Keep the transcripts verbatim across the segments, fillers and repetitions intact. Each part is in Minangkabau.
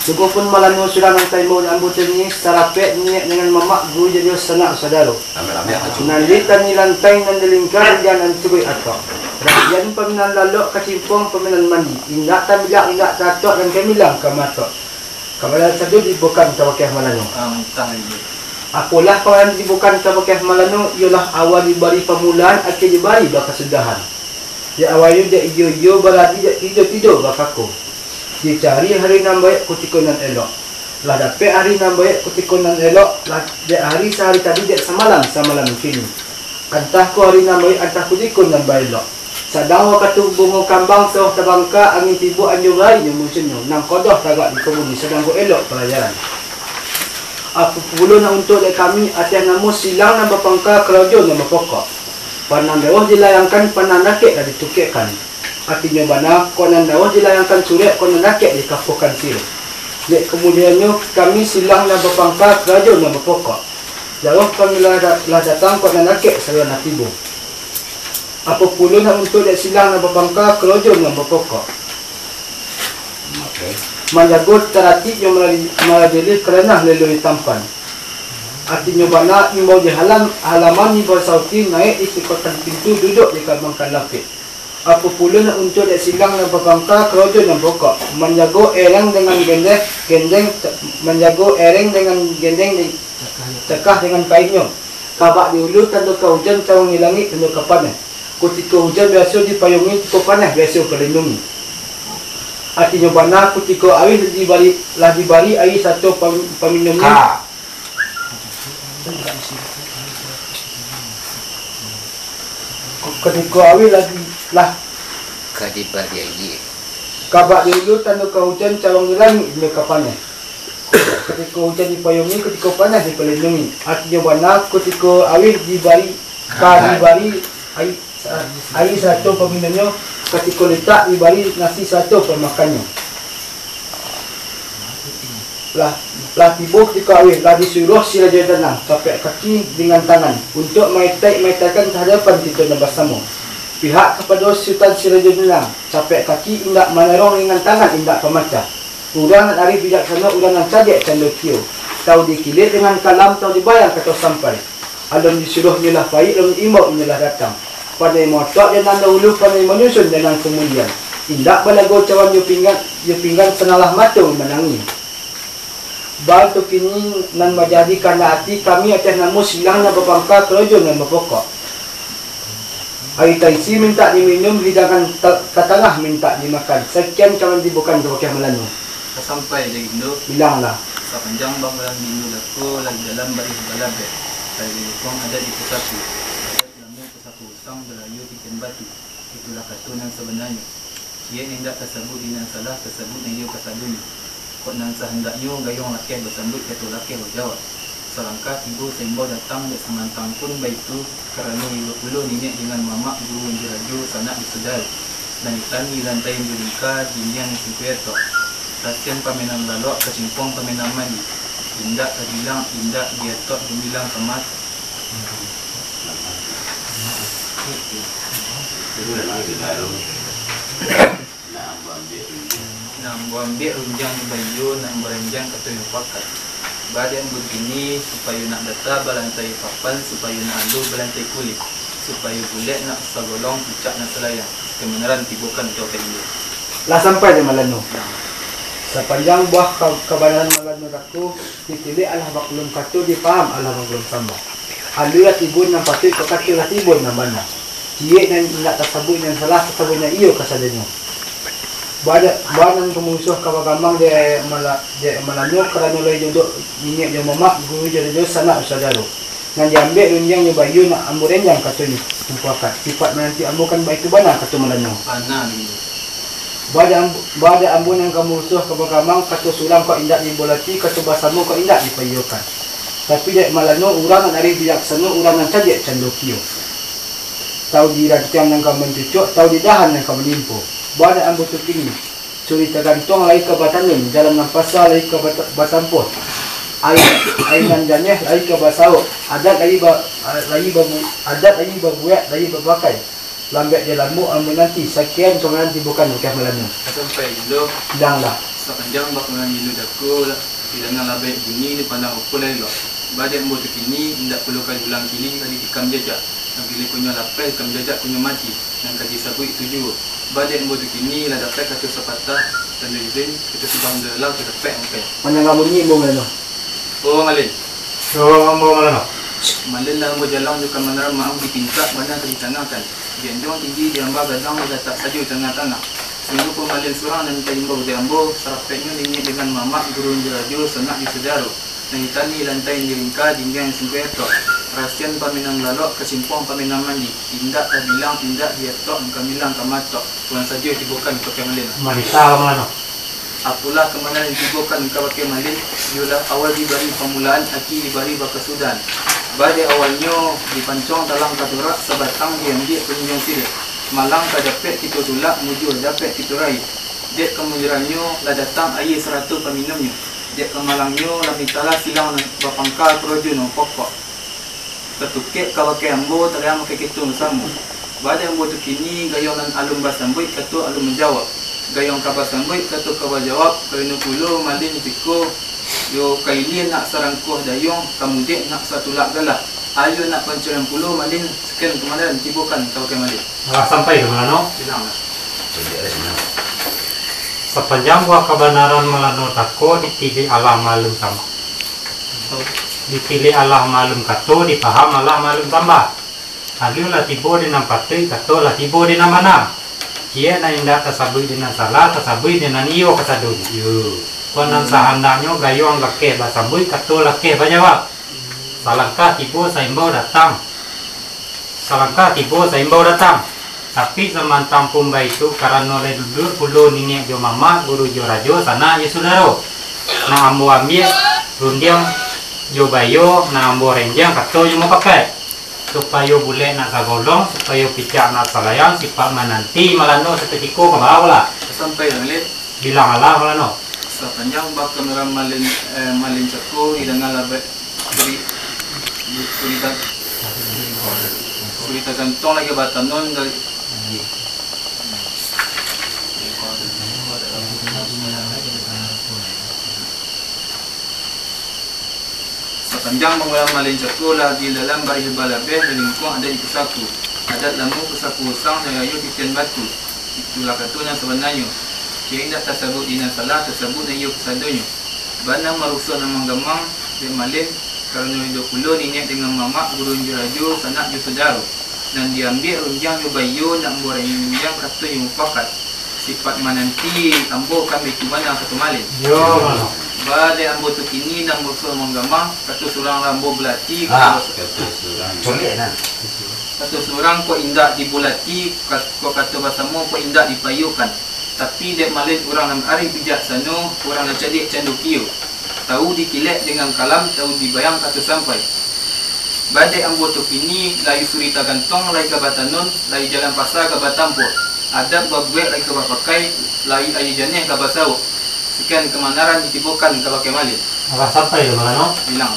Sungguahpun Malano surang nan taimbau di ambo tadi, sarapek niniak dengan mamak, guru jo sanak sudaro. Nan di tani lantai nan di lingka, nan turuik atok. Ragian paminan lalok, kacimpuang paminan mandi. Indak tabilak, indak tatok, nan gamilang ka matok. Kabanan sado dibukan ka bakeh Malano. Apolah kabanan dibukan ka bakeh Malano, iyolah awal dibari pamulaan, akhia dibari bakasudahan. Dek awalnyo dek iyo-iyo, baradi dek tido-tido bakako. Dicari hari nan baiak kutiko nan elok. Lah dapek hari nan baiak kutiko nan elok, lah dek hari sahari tadi, dek samalam, samalam kini. Antah ko hari nan baiak, antah kutiko nan baelok. Sadang wakatu bungo kambang, sawah tabangka, angin tibo anjo barinyo musuihnyo, nan kodoh tagak di kamudi, sadang ko elok palajaran. Apo pulo nan untuak dek kami, ateh namo silang nan bapangka, karajo nan bapokok. Panah dawah dilayangkan, panah dakek lah ditukekkan. Artinyo bana, kok nan dawah dilayangkan surek, kok nan dakek dikapuahkan siro. Dek kamudiannyo, kami silang nan bapangka, karajo nan bapokok. Dawah kami lah, lah datang, kok nan dakek sagan lah tibo. Apo pulo nan untuak dek silang nan bapangka, karajo nan bapokok. Manjago taratik jo mala-, malajilih, karano lelo di tampan. Artinyo bana, imbau di halam, halaman, imbau sauti, naik di tikotan pintu, duduak di kambangkan lapik. Apo pulo nan untuak dek silang nan bapangka, karajo nan pokok, manjago ereng dengan gendeh, gendeng, manjago ereng dengan gendeng, tekah dengan painnyo. Kabak di ulu tando ka ujan, cawang di langik tando ka paneh. Kutiko ujan biaso dipayungi, kutiko paneh biaso palindungi. Artinyo bana, kutiko auih dibari, lah dibari aia sato pam-, paminumnyo. Ka. Kutiko auih lah di, lah. Ka dibari aia. Kabak di ulu tando ka ujan, cawang di langik tando ka paneh. Kutiko ujan dipayungi, kutiko paneh dipalindungi. Artinyo bana, kutiko auih dibari, ka dibari aia, aia sato paminumnyo, kutiko litak dibari nasi sato pamakannyo. Lah, lah tibo kutiko auih, lah disuruah si Rajo Danang, capek kaki dengan tangan, untuak maitaik-maitaikan kahadapan kito nan basamo. Pihak kapado Sutan si Rajo Danang, capek kaki indak manarong, dengan tangan indak pamacah. Urang nan arih bijaksano, urang nan cadiak candokio. Tau dikilik dengan kalam, tau dibayang kato sampai. Alun disuruah inyo lah pai, alun diimbau inyo lah datang. Pandai maotok jo nan dahulu, pandai manyusun jo nan kamudian. Indak balago cawan jo pinggan, jo pinggan, sananglah mato mamanangi. Baa tu kini nan manjadi kandak ati kami, ateh namo silang nan bapangka, karajo nan bapokok. Aia taisi mintak diminum, hidangan ta-, tatangah mintak dimakan. Sakian kawan tibokan ka bakeh Malano. Sasampai di Indo. Bilanglah. Sapanjang bangkalan di Indo dako, lah di dalam barih balabeh. Lah di lingkuang adat di Pusaku. Adat lamo Pusaku usang, balayo titian batu. Itulah kato nan sabananyo. Ciek nan indak tasabuik di nan salah, tasabuik nan iyo kasadonyo. Kok nan sahandaknyo, gayuang lakeh basambuik, kato lakeh bajawab. Salangkah tibo saimbau datang, dek samantang pun baitu, karano iyo pulo niniak dengan mamak, guru jo rajo, sanak jo sudaro. Nan di tani lantai jo lingka, dinding nan singkuih atok. Kasian pamenan lalok, kacimpuang pamenan mandi. Indak tabilang, indak diatok, gamilang ka matok. Nak ambo ambiak rundiang di baiyo, nak ambo ranjang kato mufakat. Baa dek ambo kini, supayo nak bata balantai papan, supayo nak aluah balantai kulik, supayo bulek nak sagolong, pucak nak salayang. Kebenaran tibokan jo ka inyo. Lah sampai di Malano. Nah. Sapanjang buah ka-, kabanaran Malano dako, Ditilik alah bakulun kato, dipaham alah bakulun sambah. Alun lah tibo nan patuik, bakato lah tibo nan bana. Ciek nan indak tasabuik nan salah, tasabuik nan iyo kasadonyo. Baa dek, baa nan ka mangasuah ka bagamang dek Mala-, dek Malano, karano lai duduak niniak jo mamak, guru jo rajo, sanak jo sudaro. Nan diambiak rundiang jo baiyo, nak ambo ranjang katonyo. Mufakat, sipaik mananti ambo kan baitu bana, kato Malano. Bana, Bini. Baa dek ambo, baa dek ambo nan ka mangasuah ka bagamang, kato surang kok indak dibolati, kato basamo kok indak dipaiyokan. Tapi dek Malano, urang nan arif bijaksano, urang nan cadiak candokio. Tau di rantiang nan ka mancucuak, tau di dahan nan ka manimpo. Baa dek ambo tu kini, suri tagantuang lai ka batanun, jalan nan pasa lai ka bata-, batampuah. Aia, aia nan janeh lai ka basauak, adat lai ba-, lai babu-, adat lai babuek, lai bapakai. Lambek jo lambuik ambo nanti, sakian kamanan tibokan bakeh Malano. Sampai Indo. Bilanglah. Sapanjang bakamanan Indo dako lah, didanga labai bunyi, dipandang rupo lah elok. Ba dek ambo tu kini, indak pulo ka diulang kili, ka ditikam jajak. Nan pilih kunyo lapeh, tikam jajak kunyo mati. Nan ka disabuik itu juo. Ba dek ambo tu kini, lah dapek kato sapatah, tando izin, kato sambah Indo lah, ka dapek sampai. Mandanga bunyi ambo Malano. Oh, Malin. Oh, ambo Malano. Malin lah ambo jalang jo kamanan maaf dipintak, bana ka ditangakan. Dianjuang tinggi, diamba gadang, dilatak sajo tangah-tangah. Sungguah ko Malin surang nan taimbau dek ambo, sarapeknyo niniak dengan mamak, guru jo rajo, sanak jo sudaro. Nan hitani lantai diringka, dinggiang sungkuih atok. Rasian paminang lalok, kasimpuang paminang mandi. Indak tabilang, indak diatok, ka bilang ka matok. Tuan sajo tibokan bakeh Malin. Marita Malano. Apolah kamanan ditibokan ka bakeh Malin, iyolah awal dibari pamulaan, aki dibari bakasudahan. Ba dek awalnyo dipancuang talang katurak, sabatang diambiak panjunjuang siriah. Malang ka dapek kito tulak, mujua dapek kito raih. Dek kamujurannyo lah datang aia sarato paminumnyo. Dek kamalangnyo lah mintalah silang nan bapangka karajo nan pokok. Tatukek ka bakeh ambo, talayang bakeh kito basamo. Ba dek ambo tu kini, gayuang nan alun basambuik, kato alun manjawab. Gayuang ka basambuik, kato ka bajawab, karano pulo Malin siko, yo ka ilia nak sarangkuah dayuang, ka mudek nak satulak galah. Ayo nak pancarian pulo Malin, sakian kamanan tibokan ka bakeh Malin. Alah sampai tu Malano. Bilanglah. Sapanjang buah kabanaran Malano tako, ditilik alah malum tambah. Ditilik alah malum kato, dipaham alah malum tambah. Alun lah tibo di nan patuik, kato lah tibo di nan bana. Ciek nan indak tasabuik di nan salah, tasabuik di nan iyo kasadonyo. Yo. Ko nan sahandaknyo gayuang lakeh basambuik, kato lakeh bajawab. Salangkah tibo saimbau datang. Salangkah tibo saimbau datang. Tapi samantang pun baitu, karano lai duduak pulo niniak jo mamak, guru jo rajo, sanak jo sudaro. Nan ambo ambiak rundiang jo baiyo, nan ambo renjang kato jo mupakai. Supayo bulek nak sagolong, supayo picak nak salayang, sipaik mananti Malano sakutiko ka bawah lah. Sampai lah, Malin. Bilang alah Malano. Sapanjang bakamanan Malin, eh, Malin cako, didanga labai Suri-, surita, surita gantong lai ka batanun dari. Sapanjang bangunan Malin cako lah di dalam barih balabeh, di lingkuang adat di pusako. Adat lamo pusako usang, nan rayo titian batu. Itulah kato nan sabananyo. Ciek indak tasabuik di nan salah, tasabuik nan iyo kasadonyo. Bana marusuah nan manggamang, dek Malin, karano iduik pulo niniak dengan mamak, guru jo rajo, sanak jo sudaro. Nan diambiak rundiang jo baiyo, nak ambo rundiang kato jo mupakat. Sipaik mananti ambo kan baitu bana kato Malin. Yo, Malano. Ba dek ambo tu kini nan marusuah manggamang, kato surang lah ambo bulati, kato Ah, basa-, kato surang. Culik, nah. Kato surang kok indak dibulati, kat-, kok kato basamo kok indak dipaiyokan. Tapi dek Malin urang nan arif bijaksano, urang nan cadiak cando kio. Tahu dikilek dengan kalam, tahu dibayang kato sampai. Ba dek ambo tu kini, lai surita gantong, lai ka batanun, lai jalan pasa ka batampuak. Adat babuek lai ka bapakai, lai aia janeh ka basauak. Sakian kamanaran ditibokan ka bakeh Malin. Alah sampai tu, Malano? Bilang.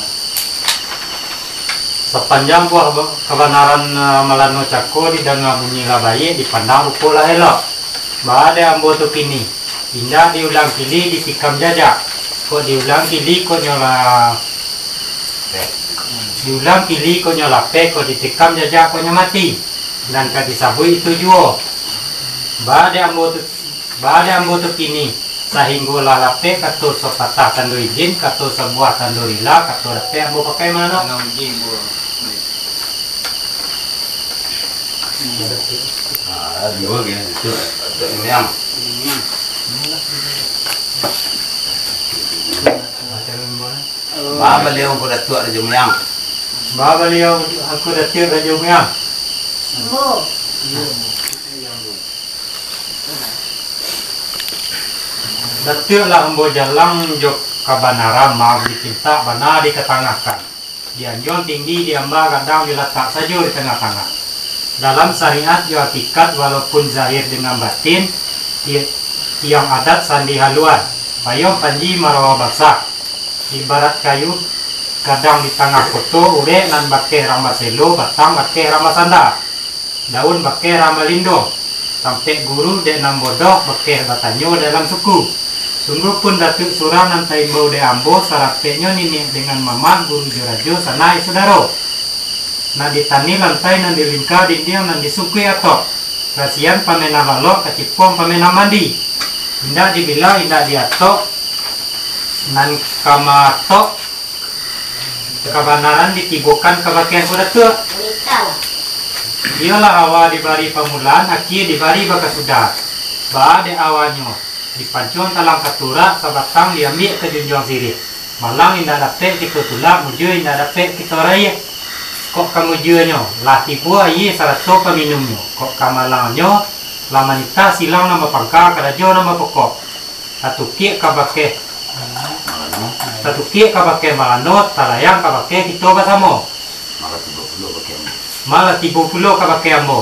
Sapanjang buah ba-, kabanaran, eh, Malano cako didanga bunyi lah baiak, dipandang rupo lah elok. Ba dek ambo tu kini, indak diulang kili ditikam jajak. Kok diulang kili kok nyo lah, diulang kili kok nyo lapeh, kok ditikam jajak kok nyo mati. Nan ka disabuik itu juo. Ba dek ambo tu Ba dek ambo tu kini, sahinggo lah lapeh kato sapatah tando izin, kato sabuah tando rila, kato dapek ambo pakai mano? Tangan uji ambo. Ah, dua ke, itu, itu yang. Ba baliau Angku Datuak Rajo Muyang. Ba baliau Angku Datuak Rajo Muyang. Ambo. Datuak lah ambo jalang jo kabanaran, maaf dipintak, bana dikatangahkan. Dianjuang tinggi, diamba gadang, dilatak sajo di tangah-tangah. Dalam syariat jo hakikat, walaupun zahir dengan batin, ti-, tiang adat sandi haluan, payuang panji marawa basah. Ibarat kayu gadang di tangah koto, urek nan bakeh rang baselo, batang bakeh rang basanda. Daun bakeh rambalindo, tampek guru dek nan bodoh bakeh batanyo dalam suku. Sungguahpun Datuak surang nan taimbau dek ambo, sarapeknyo niniak dengan mamak, guru jo rajo, sanak jo sudaro. Nan ditani lantai, nan dilingka dindiang, nan disungkuik atok. Kasian pamenan lalok, kacipuang pamenan mandi. Indak dibilang, indak diatok, nan ka maatok kabanaran ditibokan kabake Angku Datuak. Wanita lah. Iyolah, awa dibari pamulaan, akie dibari bakasudahan. Baa dek awanyo, dipancuang talang katurak, sabatang diambiak ka junjuang siriah. Malang indak dapek kito tulak, mujua indak dapek kito raiah. Kok ka mujuanyo, lah tibo aia sarato paminumnyo. Kok ka malangnyo, lah manitah silang nan bapangka, karajo nan bapokok. Tatukiak kabake, tatukiak kabake malano, talayang kabake kito basamo. Malah tibo pulo kabake ambo. Malah tibo pulo kabake ambo.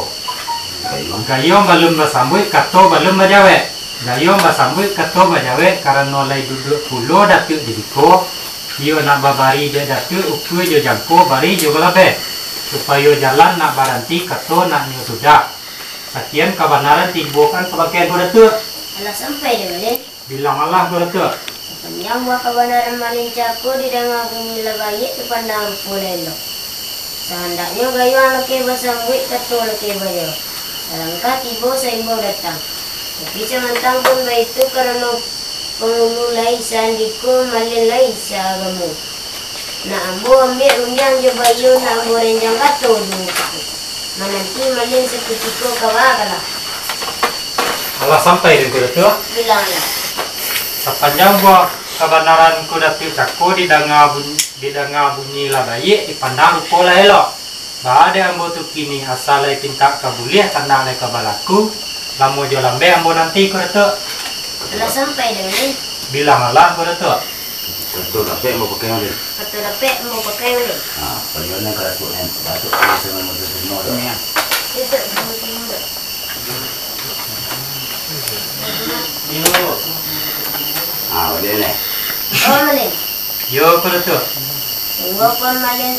Gayuang. Gayuang balun basambuik, kato balun bajawek. Gayuang basambuik, kato bajawek, karano lai duduak pulo Datuak di siko. Iyo nak babari dek Datuak ukua jo jangko, bari jo balabeh, supayo jalan nak baranti, kato nak nyo sudah. Sakian kabanaran tibokan kabake Angku Datuak. Alah sampai dek Malin? Bilang alah, Angku Datuak. Sapanjang buah kabanaran Malin cako didanga bunyi lah baiak, dipandang rupo lah elok. Sahandaknyo gayuang lakeh basambuik, kato lakeh bajawek. Alangkah tibo saimbau datang. Tapi samantang pun baitu, karano pangulu lai saandiko, Malin lai saagamo. Nak ambo ambiak rundiang jo baiyo, nak ambo renjang kato jo muko. Mananti Malin sakutiko ka baa ka lah. Alah sampai dek Angku Datuak? Bilang lah. Sapanjang buah kabanaran Angku Datuak cako didanga bunyi, didanga bunyi lah baiak, dipandang rupo lah elok. Baa dek ambo tu kini, asa lai pintak ka buliah, kandak lai ka balaku, lamo jo lambek ambo nanti, Angku Datuak. Alah sampai dek Malin? Bilang alah, Angku Datuak. Kato dapek ambo pakai, Malin. Kato dapek ambo pakai, Malin. Ha, paliwannya ka Datuak, kan. Datuak tu sama Datuak Tino tu. Iyo, Datuak, Datuak Tino tu. Ah, baliak lai. Oh, Malin. Yo, Angku Datuak. Sungguahpun Malin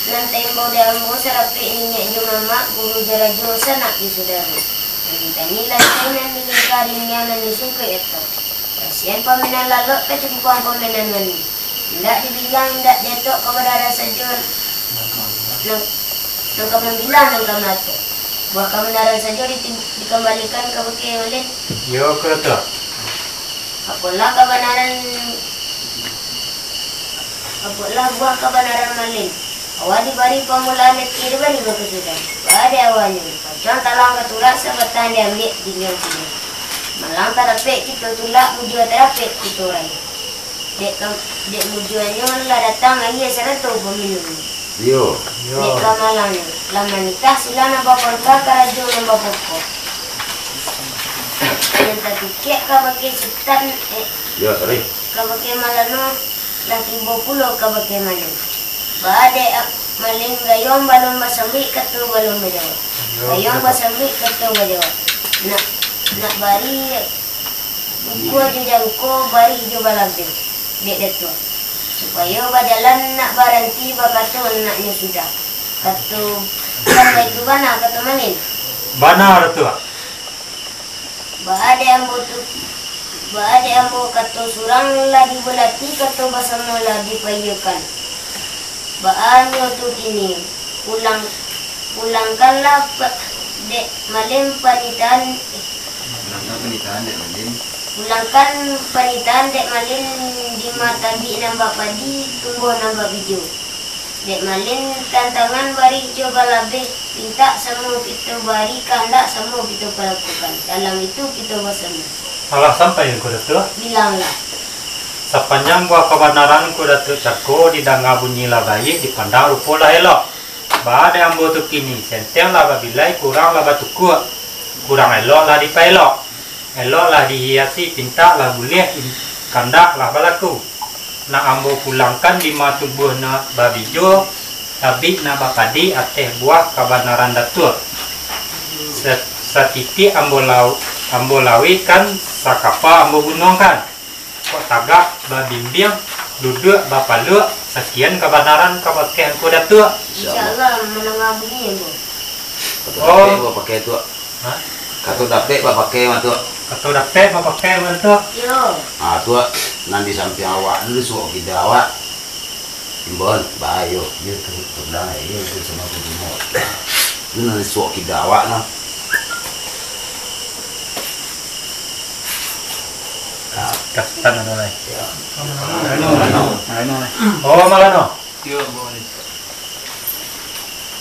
nan taimbau dek ambo, sarapek niniak jo mamak, guru jo rajo, sanak jo sudaro. Nan ditani lantai, nan dilingka dindiang, nan disungkuik atok. Kasian pamenan lalok, kacungkuang pamenan mandi. Indak dibilang, indak diatok, kabanaran sajo nan, nan ka mambilang, nan ka maatok. Buah kabanaran sajo diti-, dikambalikan kabake Malin. Yo, Angku Datuak. Apolah kabanaran, apolah buah kabanaran Malin. Awa dibari pamulaan, akie dibari bakasudahan. Baa dek awanyo, dipancuang talang katurak, sabatang diambiak dindiang siriah. Malang tarapek kito tulak, mujua tarapek kito raiah. Dek kam-, dek mujuanyo lah datang aia sarato paminumnyo. Iyo. Dek ka malangnyo, lah manitah silang nan bapangka, karajo nan bapokok. Nan tatukiak kabake sutan, eh, Iyo, sorry. Kabake malano, lah tibo pulo kabake Malin. Baa dek Malin, gayuang balun basambuik, kato balun bajawek. Iyo, Gayuang basambuik, kato bajawek. Nak, nak bari ukua jo jangko, bari jo balabeh, dek Datuak. Supayo bajalan nak baranti, bakato nak nyo sudah. Kato, kan baitu bana kato Malin? Bana, Datuak. Baa dek ambo tu, baa dek ambo kato surang lah dibulati, kato basamo lah dipaiyokan. Baa nyo tu kini, pulang, pulangkanlah pa-, dek Malin panitahan, eh. Pulangkan panitahan dek Malin. Pulangkan panitahan dek Malin, dima tabik nan bak padi, tumbuah nan bak bijo. Dek Malin tantangan, bari jo balabeh, pintak samo kito bari, kandak samo kito palakukan. Dalam itu kito basamo. Alah sampai, Angku Datuak? Bilanglah. Sapanjang buah kabanaran Angku Datuak cako, didanga bunyi lah baiak, dipandang rupo lah elok. Baa dek ambo tu kini, senteng lah babilai, kurang lah batukuak, kurang elok lah dipaelok. Elok lah dihiasi, pintak lah buliah, in-, kandak lah balaku. Nak ambo pulangkan dima tumbuah nan babijo, tabik nan bapadi, ateh buah kabanaran Datuak. Sa-, satitiak ambo lau-, ambo lauikan, sakapa ambo gunuangkan. Kok tagak babimbiang, duduak bapaluak, sakian kabanaran kabake Angku Datuak. Insya Allah, mandanga bunyi, Angku. Kato dapek bapakai tu. Hah? Kato dapek bapakai mah tu. Kato dapek bapakai mah tu. Yo. Ah, tu nan di sampiang awak tu, di suok kida awak. Imbon, bayo, yo tu, tu bilang, yo tu samo tu semua. Tu nan di suok kida awak nah. Kasitan ado lai. Yo. Malano. Malano. Oh, Malano. Yo, Ambo Malano.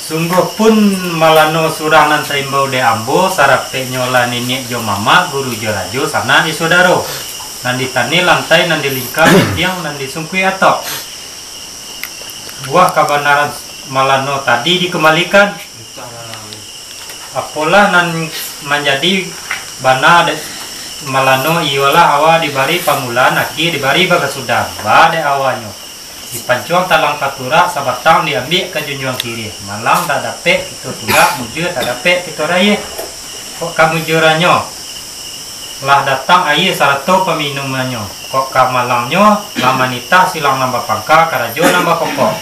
Sungguah pun Malano surang nan taimbau dek ambo, sarapeknyo lah niniak jo mamak, guru jo rajo, sanak jo sudaro, nan di tani lantai, nan di lingka dindiang, nan di sungkuik atok. Buah kabanaran Malano tadi dikambalikan. Apolah nan manjadi bana dek Malano, iyolah awa dibari pamulaan, akie dibari bakasudahan. Ba dek awanyo, dipancuang talang ka turak, sabatang diambiak ka junjuang kiri. Malang dak dapek kito tulak, mujua dak dapek kito rayeh. Kok ka mujuranyo, lah datang aia sarato paminumannyo. Kok ka malangnyo, lah manitah silang nan bapangka, karajo nan bapokok,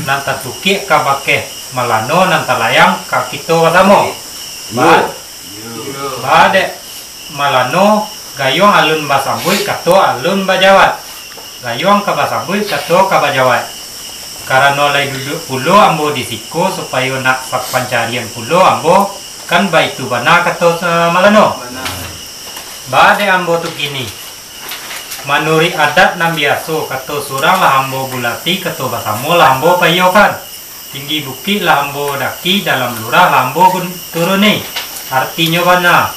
nan tatukik ka bakeh Malano, nan talayang ka kito basamo. Ba-, ba dek Malano, gayuang alun basambuik, kato alun bajawab. Gayuang ka basambuik, kato ka bajawab. Karano lai duduak pulo ambo di siko, supayo nak sapancarian pulo ambo, kan baitu bana kato, eh, Malano. Bana. Ba dek ambo tu kini, manuruik adat nan biaso, kato surang lah ambo bulati, kato basamo lah ambo paiyokan. Tinggi bukik lah ambo daki, dalam lurah lah ambo gun-, turuni. Artinyo bana,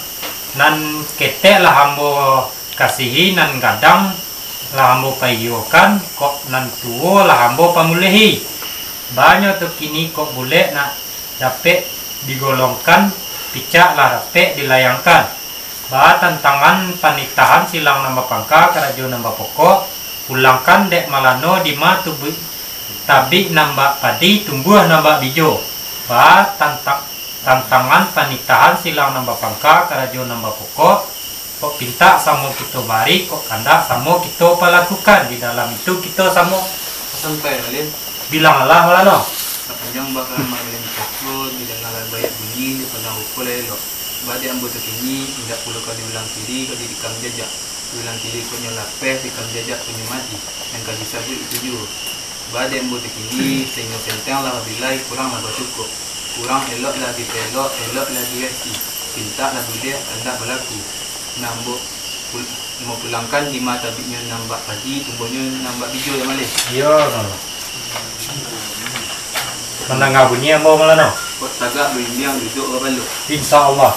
nan ketek lah ambo kasihi, nan gadang lah ambo paiyokan, kok nan tuo lah ambo pamulihi. Banyo tu kini kok bulek nak dapek digolongkan, picak lah dapek dilayangkan. Ba tantangan panitahan silang nan bapangka, karajo nan bapokok, pulangkan dek Malano dima tubuik, tabik nan bak padi, tumbuah nan bak bijo. Ba tantang-, tantangan panitahan silang nan bapangka, karajo nan bapokok, kok pintak samo kito bari, kok kandak samo kito palakukan, di dalam itu kito samo. Sampai, Malin. Bilang alah, Malano. Sapanjang bakalam Malin Cokro, didangalah baiak bunyi, dipandang rupo lah elok. Ba dek ambo tu kini, indak pulo ka diulang kiri, ka ditikam jajak. Diulang kiri kok nyo lapeh, tikam jajak kok nyo mati. Nan ka disabuik itu juo. Ba dek ambo tu kini, sainggo senteng lah babilai, kurang lah batukuak. Kurang elok lah dipaelok, elok lah diwehsi. Pintak lah buliah, kandak balaku. Nan ambo pul-, Ambo pulangkan dima tabiknyo nan bak padi, tumbuahnyo nan bak bijo, yo, Malin. Iyo, Malano. Mandanga bunyi ambo, Malano. Kok tagak baimbiang, duduak babalok. Insya Allah.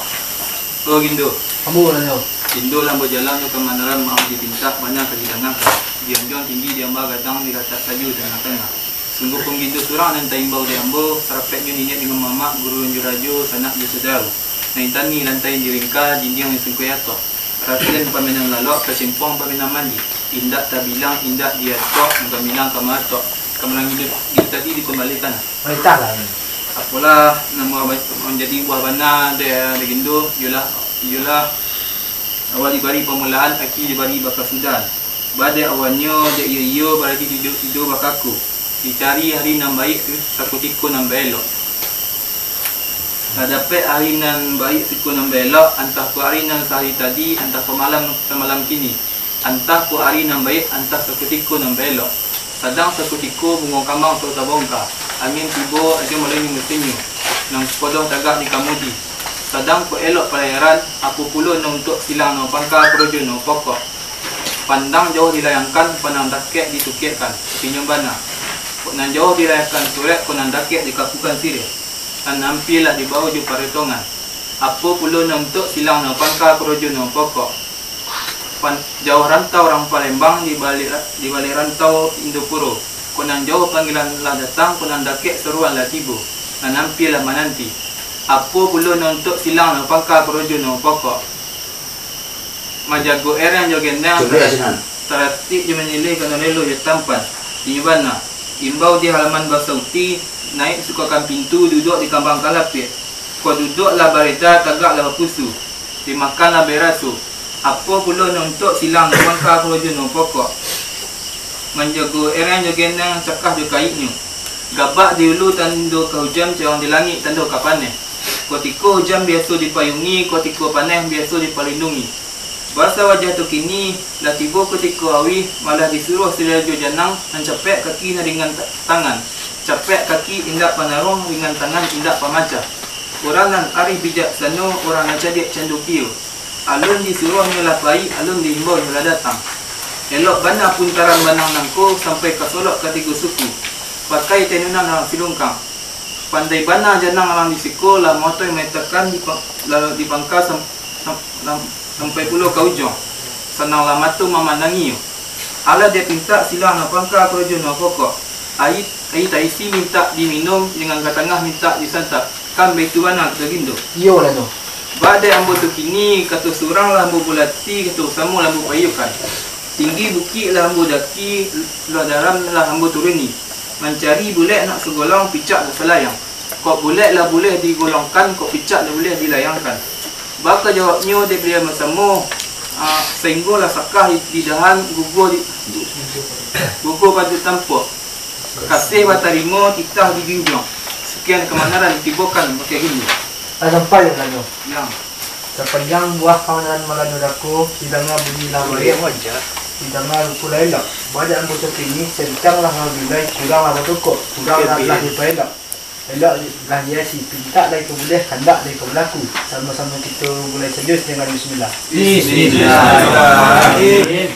Oh, Gindo. Ambo, Malano. Gindo lah bajalan jo kamanaran, maaf dipintak, bana ka didangakan. Di anjuang tinggi, di amba gadang, di latak kayu tangah-tangah. Sungguahpun Gindo surang nan taimbau dek ambo, sarapeknyo niniak dengan mamak, guru jo rajo, sanak jo sudaro. Nan di tani lantai di lingka, dindiang di sungkuik atok. Rasian pamainan lalok, kacimpuang pamainan mandi. Indak tabilang, indak diatok, nan gamilang ka maatok. Kamalang Gindo, Gindo tadi dikambalikan. Manitahlah. Apolah nan ma-, manjadi buah bana dek, dek Gindo, iyolah, iyolah, awa dibari pamulaan, aki dibari bakasudahan. Ba dek awannyo, dek iyo-iyo, barati tido-tido bakaku. Dicari hari nan baiak tu, sakutiko nan baelok. Lah dapek hari nan baiak, siko nan baelok, antah ko hari nan sahari tadi, antah ko malam samalam kini. Antah ko hari nan baiak, antah sakutiko nan baelok. Sadang sakutiko bungo kamang tu tabongka. Angin tibo, ajo maluin musimnyo. Nan kodoh tagak dikamudi. Sadang ko elok palayaran, apo pulo nan untuak silang nan pangka, korojo nan pokok. Pandang jauah dilayangkan, pandang dakek ditukiakkan, tapi nyo bana. Kok nan jauah dilayangkan surek, kok nan dakek dikakukan siriah. Nan ampia lah dibao jo paretongan. Apo pulo nan untuak silang nan pangka, korojo nan pokok. Pan-, jauah rantau urang Palembang, di baliak ra-, di baliak rantau Indopuro. Kok nan jauah panggilan lah datang, kok nan dakek saruan lah tibo. Nan ampia lah mananti. Apo pulo nan untuak silang nan pangka, korojo nan pokok. Manjago erang jo gendang, Coba tara-, sinan. Taratik jo manyilih, ka nan relo jo tampan. Inyo bana, imbau di halaman basauti, naik sukakan pintu, duduak di kambang kalapiak. Kok duduak lah bareda, tagak lah bapusu, dimakan lah baraso. Apo pulo nan untuak silang nan pangka, korojo nan pokok. Manjago erang jo gendang, cakah jo kaiknyo. Gabak di ulu tando ka ujan, cawang di langik tando ka paneh. Kutiko ujan biaso dipayungi, kutiko paneh biaso dipalindungi. Basa wajah tu kini, lah tibo kutiko auih, malah disuruah si rajo janang, nan capek kaki nan ringan ta-, tangan, capek kaki indak panaruang, ringan tangan indak pamacah. Urang nan arih bijaksano, urang nan cadiak candukio. Alun disuruahnyo lah pai, alun diimbaunyo lah datang. Elok bana puntaran banang nangko, sampai ka Solok ka Tigo Suku. Pakai tenunan urang Silungkang. Pandai bana janang urang di siko, lah motoi maetakan di pa-, lah di pangka sam-, sam-, lam-, sampai pulo ka ujuang. Sanang lah mato mamandangi. Alah dek pintak silang nan pangka karajo nan pokok. Aia, aia taisi mintak diminum, jangan ka tangah mintak disantap. Kan baitu bana kito Gindo? Iyo lah tu. Badai ambo tu kini, kato surang lah ambo bulati, kato samo lah ambo paiyokan. Tinggi bukik lah ambo daki, luah dalam lah ambo turuni. Mancari bulek nak sagolong, picak nak salayang. Kok bulek lah buleh digolongkan, kok picak lah buleh dilayangkan. Baka jawabnyo dek baliau basamo, ah, sainggo lah sakah di dahan, guguah di, guguah padu tampuak. Kasih batarimo, titah dijunjuang. Sakian kamanaran tibokan pakai Gindo. Lah sampai di Malano. Yang. Sapanjang buah kamanaran Malano dako, hidanga bunyi lah baiak, hidanga rupo lah elok. Badan ambo sakini, sentang lah mabilai, kurang lah batokok, kurang lah, lah dipaelok. Elok lah diasi, pintak lah iko buleh, kandak lah iko balaku. Samo-samo kito mulai sajo dengan bismillah. Bismillahirrahmanirrahim.